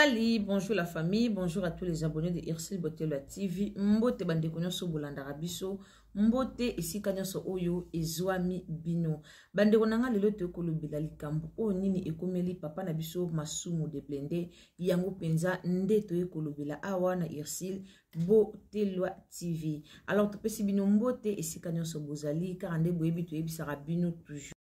Salut, bonjour la famille, bonjour à tous les abonnés de Irsil Botelo TV. Mbote bandeko nyonso bolandaka biso, mbote esika nyonso oyo ezwami bino. Bandeko na nga lelo tokolobela likambo oyo nini ekomeli papa na biso Masumu de Blende, yango mpenza nde toye kolobela awa na Irsil Botelwa TV. Alors topesi bino mbote esika nyonso bozali, kaka nde boyebi toyebisaka bino toujours.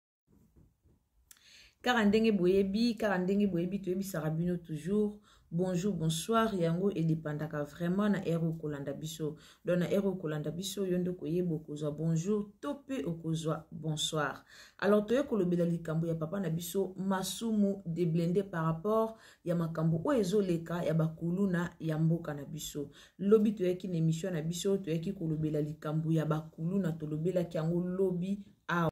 Kaka ndenge boyebi, kaka ndenge boyebi toyebisaka bino toujours bonjour bonsoir yango edepandaka vraiment na heure okolanda biso donc na heure okolanda biso yo nde okoyeba okozwa bonjour to mpe okozwa bonsoir alors toye kolobela likambo ya papa na biso masumu de blende par rapport ya makambo oyo ezoleka ya bakuluna ya mboka na biso lobi toyaki na émission na biso toyaki kolobela likambo ya bakuluna tolobelaki yango lobi awa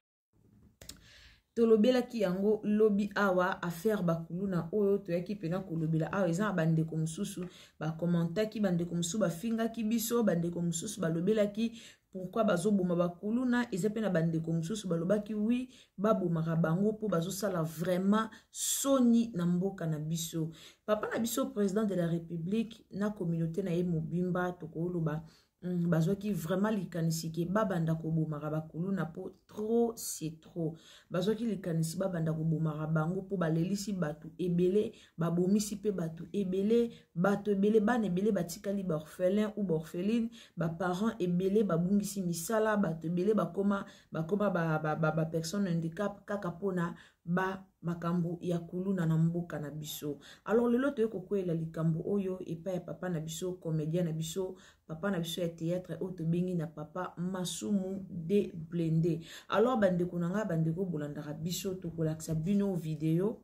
Tolobelaki yango lobi awa affaire bakuluna oyo toyaki mpena kolobela awa eza na bandeko mosusu bakomantaki bandeko mosusu bafingaki biso bandeko mosusu balobelaki pourquoi bazoboma bakuluna eza mpe na bandeko mosusu balobaki wi babomaka bango mpo bazosala vraiment soni na mboka na biso papa na biso président de la république na communauté na ye mobimba tokoloba Mm, bazwaki vraiment likanisi ke babanda kobomaka bakuluna mpo trop c'est trop bazwaki likanisi babanda kobomaka bango mpo balelisi bato ebele babomisi mpe bato ebele bato ebele bana ebele batikali baorphelin ou baorpheline baparent ebele babungisi misala bato ebele bakoma bakoma bapersonne ba, ba, ba handicap kaka mpona ba makambo ya kuluna na mboka na biso alors lelo toye kokweyela likambo oyo epai ya papa na biso comédien na biso papa na biso ya théâtre oyo tobengi na papa masumu de blende alors bandeko na ngai bandeko bolandaka biso tokolakisa bino video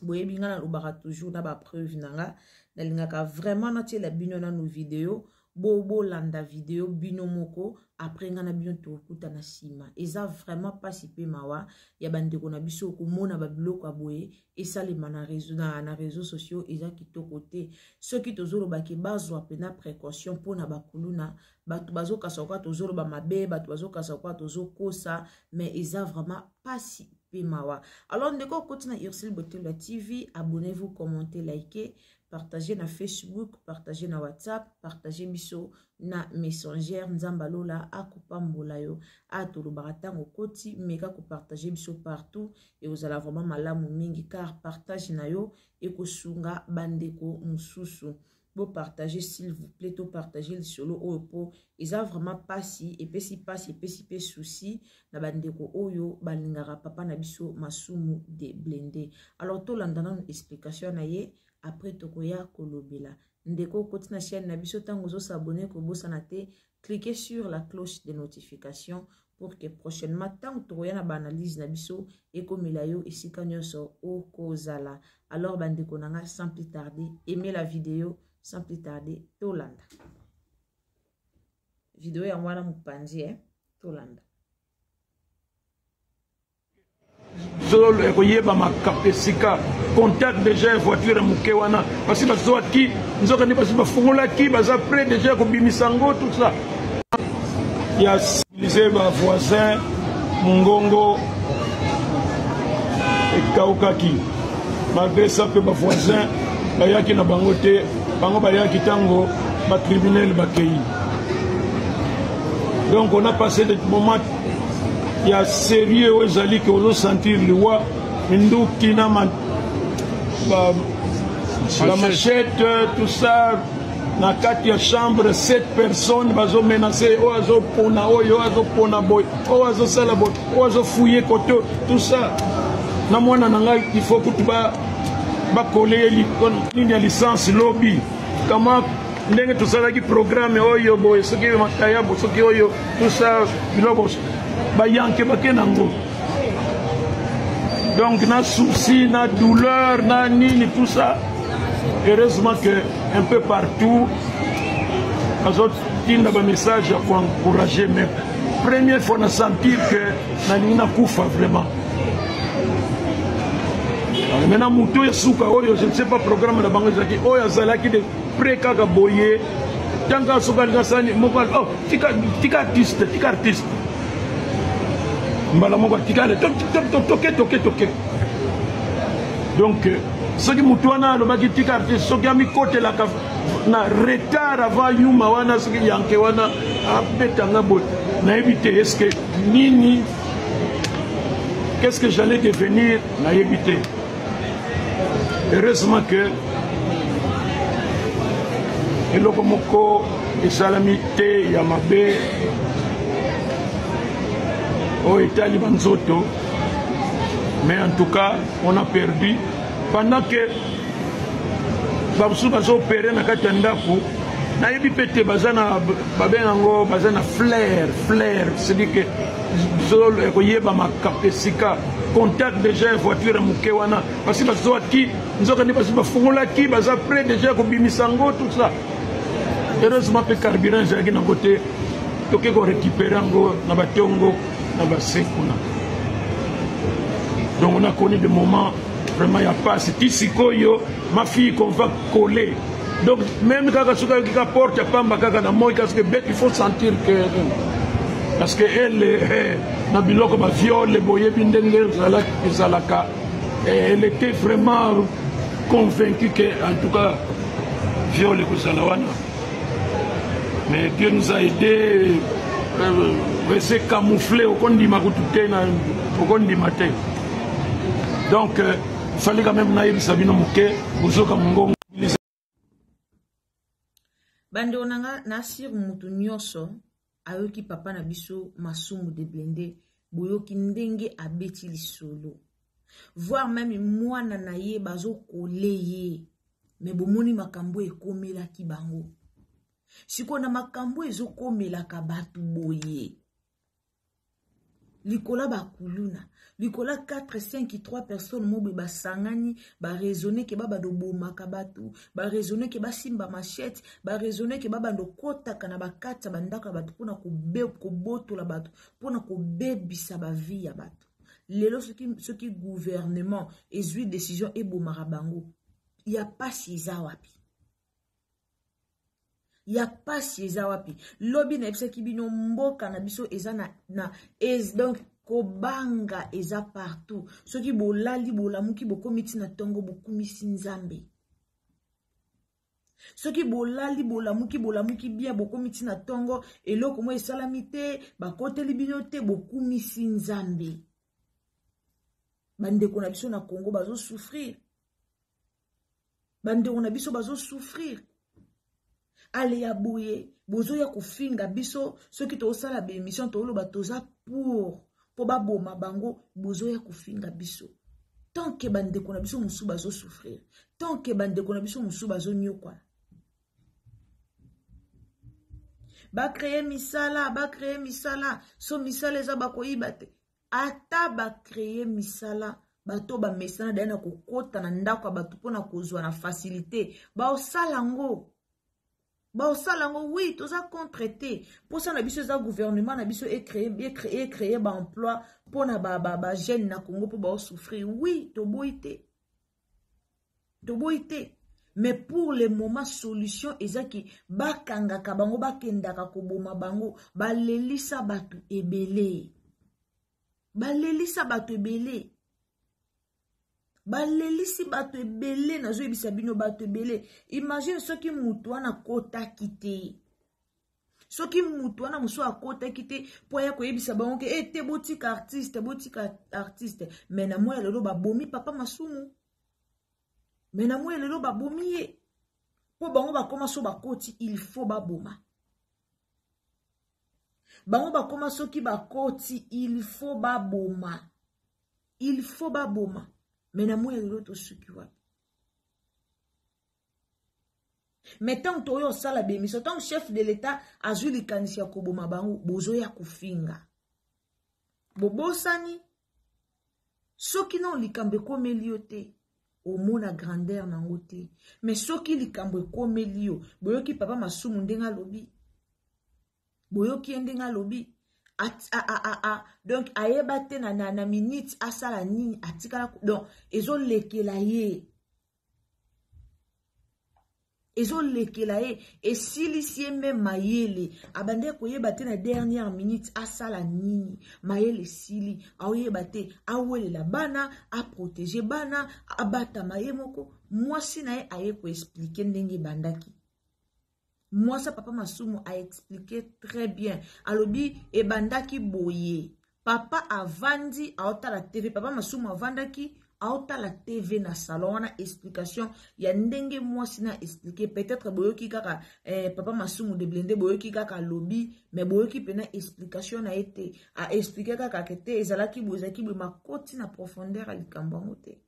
boyebi ngai nalobaka toujours na bapreuve na nga nalingaka vraiment natiela bino nanu video bo bolanda video bino moko après nga na bino tokutana nsima eza vraiment mpasi mpe mawa ya bandeko na biso komona babiloko ya boye esalema na réseau, na, na réseau sociaux eza kitoko te soki tozoloba ke bazwa mpena précaution mpo na bakuluna bato bazokasa kwa tozoloba mabe bato bazokasa kwa tozokosa mais eza vraiment mpasi mpe mawa alors ndeko okoti na ursule botelo ya tv abonnez-vous commentez likez partager na facebook partager na whatsapp partager biso na messenger nzambe alola akopambola yo a tolobaka ntango okoti meka kopartage biso partout ekozala vraiment malamu mingi car partage na yo ekosunga bandeko mosusu bopartage s'il vous plaît topartage lisolo oyo mpo eza vraiment mpasi epesi mpasi epesi mpe souci na bandeko oyo balingaka papa na biso masumu de blende alors tolanda nanu explication na ye après tokoya kolobela ndeko okoti na chaîne na biso ntango ozosabone kobosana te cliquez sur la cloche de notification pour que prochainement ntango tokoya na baanalyse na biso ekomela yo esika nyonso okozala alors bandeko na nga sans plus tarder aimez la vidéo sans plus tarder tolanda video yango wana mopanzi eh? tolanda solo ya koyeba makambo esika contact deja ya voiture ya moke wana basi bazwaki nzoka nde basi bafungolaki baza près deja ya kobimisa yango tout ça ya civilise ba voisin mongongo ekaukaki malgré ça mpe ba voisin bayaki na bango te bango bayaki ntango batribunal bakei donc on a passé des moments ya sérieux oyo ezali ke ozosentir liwa minduki na ma, ba, la machette tout ça. Na kati ya chambre, 7 personnes bazomenace, oyo azopona oyo, oyo azopona boye, oyo azosala boye, oyo azofouye koto, tout ça. Na mwana na ngai, il faut kutu bakole ye nini ya licence lobi. Kama ndenge tosalaki programme oyo boye, soki makayabo, soki oyo, tout ça, biloko bayanke bake nango. Donc na souci, na douleur, na nini, tout ça. Heureusement que un peu partout bazotinda bamessage ya koencourager, mais première fois na sentir que nalingi nakufa vraiment. Maintenant moto ya suka oyo, je ne sais pas programme na bango ezalaki, oyo azalaki de près kaka boye, ntango soki alingi asani moko, oh, tika, tika artiste, tika artiste, mbala moko atikale toke toke toke. Donc soki motu wana alobaki tika artiste, soki amikotelaka na retard avant yuma wana, soki yanke wana abetanga boye, nayebi te est-ce nini, qu'est-ce que j'allais devenir, nayebi te. Heureusement que eloko moko esalami te ya mabe oyo etali banzoto, mais en tout cas on a perdu pendant que bamosusu bazoopere na kati ya ndako. Nayebi mpe te, baza na babenga yango, baza na flair, flair, c'est-à-dire que zolo ya koyeba esika contact déjà ya voiture ya moke wana, basi bazwaki, nzoka nde basi bafungolaki, baza prêt déjà ya kobimisa yango, tout ça. Heureusement mpe carburant ezalaki nango te, toke korécupere yango na batongo na base kuna. Donc on a connu des moments vraiment ya pasi. Ti sikoyo, ma fille qu'on va coller, donc même kaka soki ayoki ka porte ya pamba kaka na moi, kasi bete, il faut sentir que, parce que elle, eh, na biloko baviole, boyebi ndenge ezalaka, elle était vraiment convaincue que en tout cas viole ekozala wana. Mais Dieu nous a aidé, rester camouflé, okondima kutu te, okondima te. Donc fallait quand même nayebisa bino moke, bozoka mongongo. Bandeko na nga, nasir motu nyonso ayoki papa na biso Masumu de Blende, boyoki ndenge abeti lisolo, voire même mwana na ye bazokole ye, me bomoni makambo ekomelaki bango. Sikoyo na makambo ezokomelaka bato boye, likola bakuluna, likola 4 5 3 personnes mo boye basangani, baraisonne ke babanda obomaka bato, baraisonne ke basimba machete, baraisonne ke babanda okotaka na bakati ya bandako ya bato mpona kobotola bato, mpona kobebisa bavie ya bato. Lelo soki gouvernement ezwi décision ebomaka bango, ya pasi eza wapi? Ya pasi eza wapi? Lobi nayebisaki bino, mboka na biso eza na ez, donc kobanga eza partout. Soki bolali, bolamuki, bokomi ntina ntongo, bokumisi Nzambe. Soki bolali, bolamuki, bolamuki bien, bokomi ntina ntongo, eloko moko esalami te, bakoteli bino te, bokumisi Nzambe. Bandeko na biso na Congo bazosouffrir, bandeko na biso bazosouffrir. Ale ya boye, bozoya kofinga biso soki tozosala baémission, toloba toza pour mpo baboma bango, bozoya kofinga biso tant que bandeko na biso mosusu bazosouffrir, tant que bandeko na biso mosusu bazonyokwana. Bacreye misala, bacreye misala, so misala eza, bakoyiba te. Ata bacreye misala, bato bamesana daya na kokota na ndako ya bato mpona kozwa na facilité, baosala yango, baosala yango. Oui, toza contre te. Mposa na biso eza gouvernement na biso ecreye baemploi mpona bajeune na Congo mpo baosouffrir. Oui, toboyi te, toboyi te, mais pour le moment solution ezaki bakangaka bango, bakendaka koboma bango. Balelisa bato ebele, balelisa bato ebele, balelisi bato ebele. Nazoyebisa bino, bato ebele. Imagine soki motu wana akotaki te, soki motu wana mosusu akotaki te mpo aya koyebisa bango ke e te, botika artiste, botika artiste. Mais na moi ya lelo babomi papa Masumu, mais na moi ya lelo babomi ye. Mpo bango bakoma so bakoti, il faut baboma. Bango bakoma soki bakoti, il faut baboma. Il faut baboma. Mais na moi ya lelo tosuki wapi? Mais ntango toyo osala bemission, ntango chef de l'État azwi likanisi ya koboma bango, bozoya kofinga. Bobosani soki nano likambo ekomeli yo te, omona grandeur nango te. Mais soki likambo ekomeli yo, boyoki papa Masumu ndenge alobi, boyoki ye ndenge alobi, donc ayeba te na minute asala nini, atikala, donc ezolekela ye, ezolekela ye, esilisi ye me mayele, abandaki koyeba te na dernière minute asala nini. Mayele esili, aoyeba te awelela bana, aprotege bana, abatama ye moko. Mwasi na ye aye koexpliquer ndenge ebandaki. Mwasi ya papa Masumu aexpliquer très bien, alobi ebandaki boye: papa avandi aotala TV, papa Masumu avandaki aotala TV na salon wana. Explication ya ndenge mwasi na expliquer, peut-être boyoki kaka papa Masumu de Blende, boyoki kaka alobi, mais boyoki mpena explication na ye te. Aexpliquer kaka ke te, ezalaki boye, ezalaki boye, makoti na profondeur ya likambo yango te.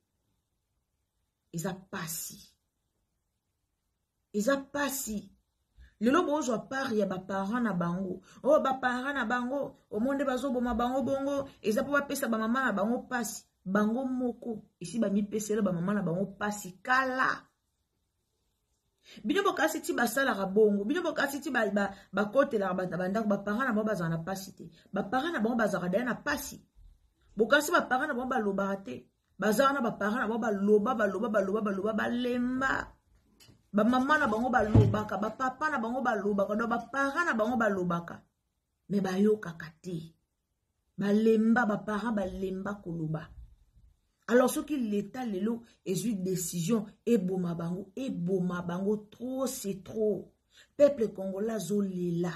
Eza pasi, eza pasi. Lelo bozwa part ya baparent na bango, oyo baparent na bango omo nde bazoboma bango bongo, eza mpo bapesa bamama na bango pasi. Bango moko esi bamipesela bamama na bango pasi kala. Bino bokasi ti basalaka bongo, bino bokasi ti bakotelaka bato na bandako, baparent na bango bazala na pasi te? Baparent na bango bazalaka daya na pasi. Bokasi baparent na bango balobaka te? Baza wana, baparent na bango baloba, baloba, baloba, baloba, balemba. Bamama na bango balobaka, bapapa na bango balobaka, donc baparent na bango balobaka, mais bayokaka te. Balemba, baparent balemba koloba. Alors soki l'État lelo ezwi décision eboma bango, eboma bango. Trop c'est trop. Peuple congolais azolela.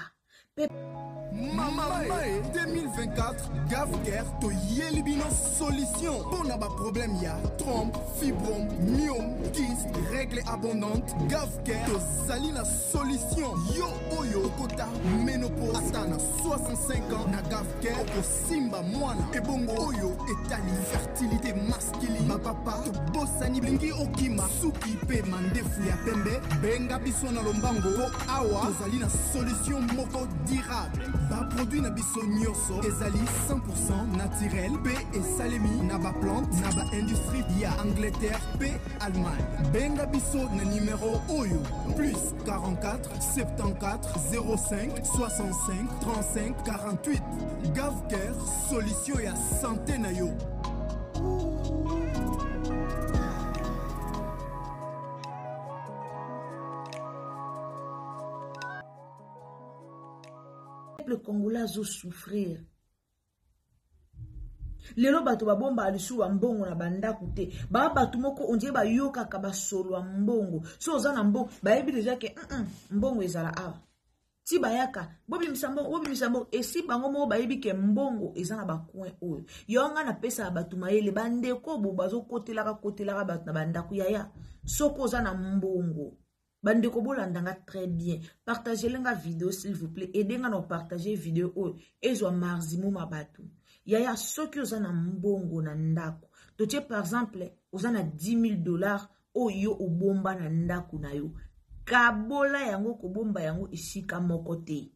Mama e 2024, Gavker toyeli bino solution mpo na baproblème ya trompe, fibrome, myome, kyste, règle abondante. Gavker tozali na solution. Yo oyo okota ménopause ata na 65 ans, na Gavker okosimba mwana. Ebongo oyo etali fertilité masculine, bapapa tobosani, lingi okima suki mpe mandefu ya pembe, benga biso na lombango mpo awa tozali na solution moko durable. Baproduit na biso nyonso ezali 100 naturel mpe esalemi na baplante na baindustrie ya Angleterre mpe Allemagne. Benga biso na numero oyo: plus 44 74 05 65 35 48. Gavker, solution ya santé na yo. Peuple congolais azosouffrir lelo. Bato babombaka lisusu bambongo na bandako te. Baa bato moko ondie bayokaka basolo ya mbongo. So oza na mbongo, bayebi déjà ke mbongo ezala awa. Ti bayaka bobimisa mbongo, bobimisa mbongo, esi bango moko bayebi ke mbongo eza na bacoin oyo. Yo nga napesaka bato mayele, bandeko bo bazokotelaka kotelaka bato na bandako. Yaya, soki oza na mbongo, bandeko bolandanga très bien, partagele nga video s'il vous plaît, aide nga na opartage video oyo ezwa maximum ya bato. Yaya, soki oza na mbongo na ndako, totie par exemple oza na 10 000 $ oyo obomba na ndako na yo, kabola yango. Kobomba yango esika moko te,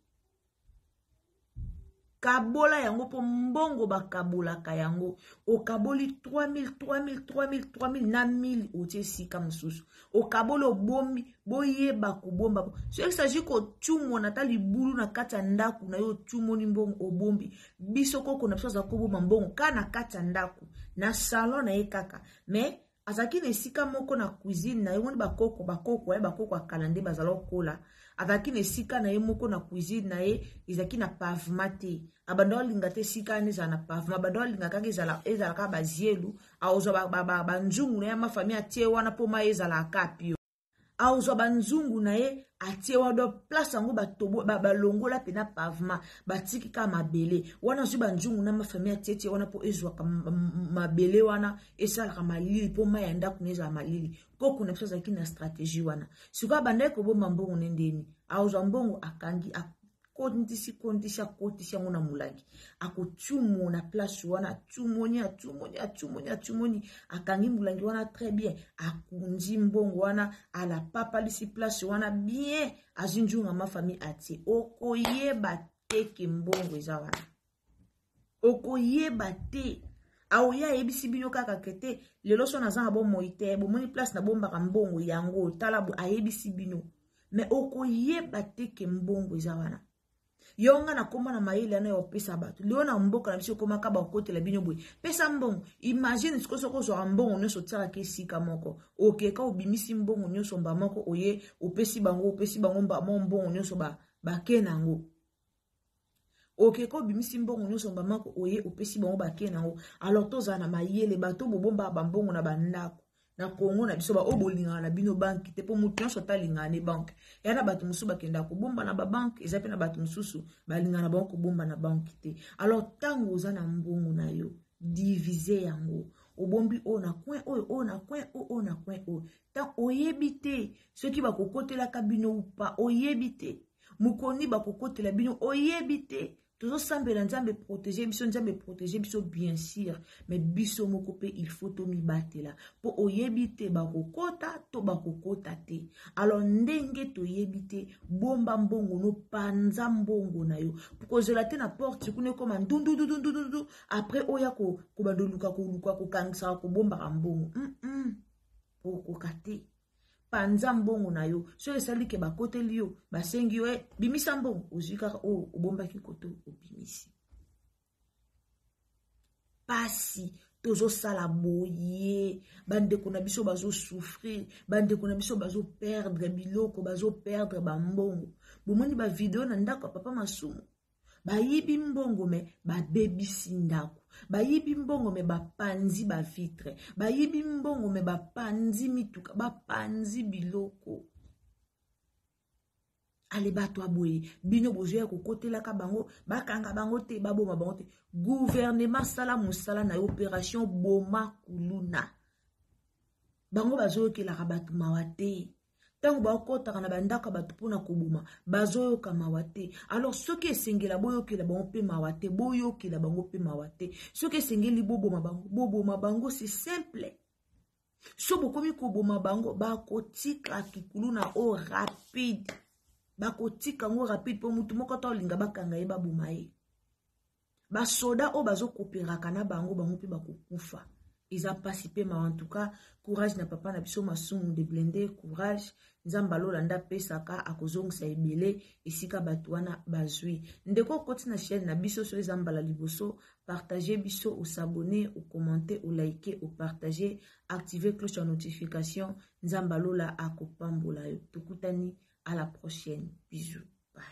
kabola yango, mpo mbongo bakabolaka yango. Okaboli 3000, 3000, 3000, 3000 na 1000, otie esika mosusu, okaboli, obombi. Boyeba kobomba. Soki s'agit kotumona ata libulu na kati ya ndako na yo, otumoni mbongo, obombi. Biso koko na biso aza kobomba mbongo kaka na kati ya ndako, na salon na ye kaka, mais azalaki na esika moko na cuisine na ye. Wani bakoko, bakoko ye, bakoko akala nde bazala kokola. Azalaki na esika na ye moko na cuisine na ye, ezalaki na pavement te. Abanda olinga te esika wana ezala na pavement, abanda olinga kaka ezala kaka bazielu. Akozwa banzungu na ye, mafamille atie wana mpo mai ezalaka pio. Aozwa banzungu na ye atie wana, do place yango balongola ba, mpena pavement, batiki kaka mabele wana. Azwi banzungu na mafamille atietie wana mpo ezwaka mabele wana, esalaka malili mpo mai ya ndako na ezala malili. Koko na biso azalaki na stratégie wana. Sikoyo abandaki kobomba mbongo ne ndeni, aozwa mbongo akangi, akotisi kotisi akotisi yango na molangi, akotumo na place wana, atumoni atumoni atumoni atumoni, akangi molangi wana très bien, akundi mbongo wana, alapapalisi place wana bien, azwi nzunga ma famille atie. Okoyeba te ke mbongo eza wana, okoyeba te. Aoya ayebisi bino kaka ke te, lelo so naza na bomoi te, bomoni place nabombaka mbongo yango, tala, ayebisi bino, me okoyeba te ke mbongo eza wana. Yo nga nakoma na mayele wana ya kopesa bato. Lelo na mboka na biso ekomaka bakotela bino boye, pesa mbongo. Imagine sikoyo soki ozwaka mbongo nyonso otialaka esika moko, okeka obimisi mbongo nyonso mba moko, oye opesi bango, opesi bango mba moko mbongo nyonso bake na yango. Okeka obimisi mbongo nyonso mba moko, oye opesi bango, bake na yango. Alors tozala na mayele. Bato bobombaka bambongo na bandako na Kongo na biso, baoyo bolingaka na bino banke te, mpo moto nyonso ata alingaka ne banke ya na bato mosusu bakendaka kobomba na babanke, eza mpe na bato mosusu balingaka na bango kobomba na banke te. Alors ntango oza na mbongo na yo, divise yango, obombi oyo na coin oyo, oyo na coin oyo, oyo na coin oyo. Ntango oyebi te soki bakokotelaka bino upa, oyebi te mokoni bakokotela bino, oyebi te. Tozosambela Nzambe protege biso, Nzambe protege biso bien sûr, mais biso moko mpe il faut tomibatela, mpo oyebi te bakokota to bakokota te. Alors ndenge toyebi te, bomba mbongo no, panza mbongo na yo, kozela te na porte kuna ekoma ndundundundundundu, après oya kobanda oluka koluka kokangisaka kobombaka mbongo. Okoka te. Panza mbongo na yo. Soki esali ke bakoteli yo, basengi yo, eh, bimisa mbongo, ozwi kaka oyo obombaki koto, obimisi. Pasi tozosala boye, bandeko na biso bazosouffrir, bandeko na biso bazoperdre biloko, bazoperdre bambongo. Bomoni bavideo na ndako ya papa Masumu, bayibi mbongo me babebisi ndako, bayibi mbongo me bapanzi bavitre, bayibi mbongo me bapanzi mituka, bapanzi biloko. Ale bato ya boye, bino bozoya kokotelaka bango, bakanga bango te, baboma bango te. Gouvernement, sala mosala na yo, opération boma kuluna. Bango bazoyokelaka bato mawa te. Ntango bakotaka na bandako ya bato mpona koboma, bazoyoka mawa te. Alors soki esengela boyokela bango mpe mawa te, boyokela bango mpe mawa te. Soki esengeli boboma bango, boboma bango, c'est simple. So bokomi koboma bango, bakotika kikuluna oyo rapide, bakotika yango rapide, mpo motu moko ata olinga bakanga ye, baboma ye. Basoda oyo bazokoperaka na bango, bango mpe bakokufa. Eza mpasi mpe mawa. En tout cas, courage na papa na biso Masumu de Blende, courage. Nzambe alola nde apesaka, akozongisa ebele esika bato wana bazwi. Ndeko okoti na chaîne na biso, so eza mbala liboso, partage biso, osabone, okommente, olike, opartage, active cloche ya notification. Nzambe alola akopambola yo. Tokutani à la prochaine, bisous, bye.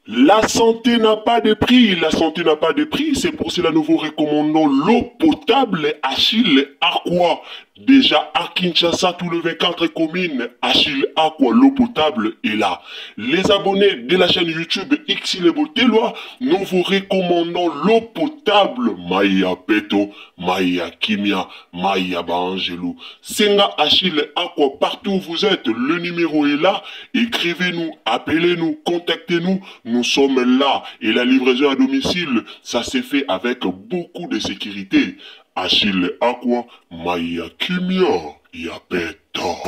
La santé n'a pas de prix, la santé n'a pas de prix, c'est pour cela nous vous recommandons l'eau potable Achille Aqua. Déjà à Kinshasa, tout le 24 communes, Achille Aqua, l'eau potable est là. Les abonnés de la chaîne YouTube Xileboteloi, nous vous recommandons l'eau potable Maya Peto, Maya Kimia, Maya Baangelou. Senga Achille Aqua, partout où vous êtes, le numéro est là. Écrivez-nous, appelez-nous, contactez-nous. Nous sommes là. Et la livraison à domicile, ça s'est fait avec beaucoup de sécurité. Achille Aqua, Maya Kimia, Yapeto.